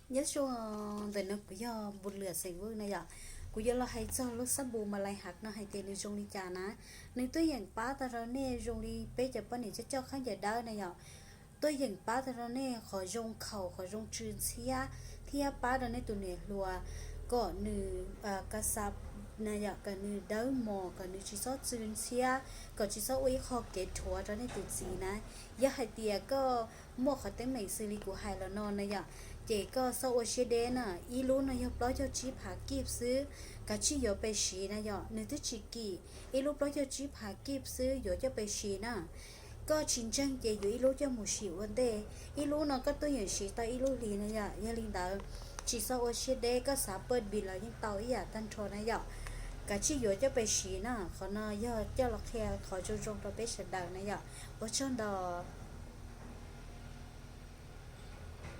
Nyob zoo, ntawm no kuv yog Npu Lwm Xeem Vwj na yom. Kuv yuav los hais txog lub xab npum ma lais hav no hais tias nws zoo li cas na. Nws tuaj yeem pab tau rau nej zoo li peb cov poj niam coj coj khaub ncaws dawb na yom. Tuaj yeem pab tau rau nej qhov zoo khaum, qhov zoo tsw ntxhiab, thiab pab rau nej tus niam hluas kom nws ka xa na yom, kom nws dawb mos, kom nws tsis txhob tsw ntxhiab, kom tsis txhob ua ib qho kev rhuav rau nej tus txiv na. Yog hais tias koj muaj qhov teeb meem xws li kuv hais los no na yom, ces koj txhob ua siab deb na. Ib lub no yog plaub caug tsib phav kib xwb, kav tsij yuav pes siv na yom. Nws twb tsis kim, ib lub plaub caug tsib phav kib xwb, yuav coj pes siv na. Koj tsis ntseeg ces yuav ib lub coj mus sim ua ntej. Ib lub no koj tuaj yeem siv tau ib lub hlis na yom. Yog li ntawd, tsis txhob ua siab deb, koj xav paj npis los yeej tau ib yam tag nrho na yom. Kav tsij yuav coj pes siv na. Qhov no yog coj los qhia qhov zoo zoo rau peb sawv daws na yom. Ua tsaug ntau.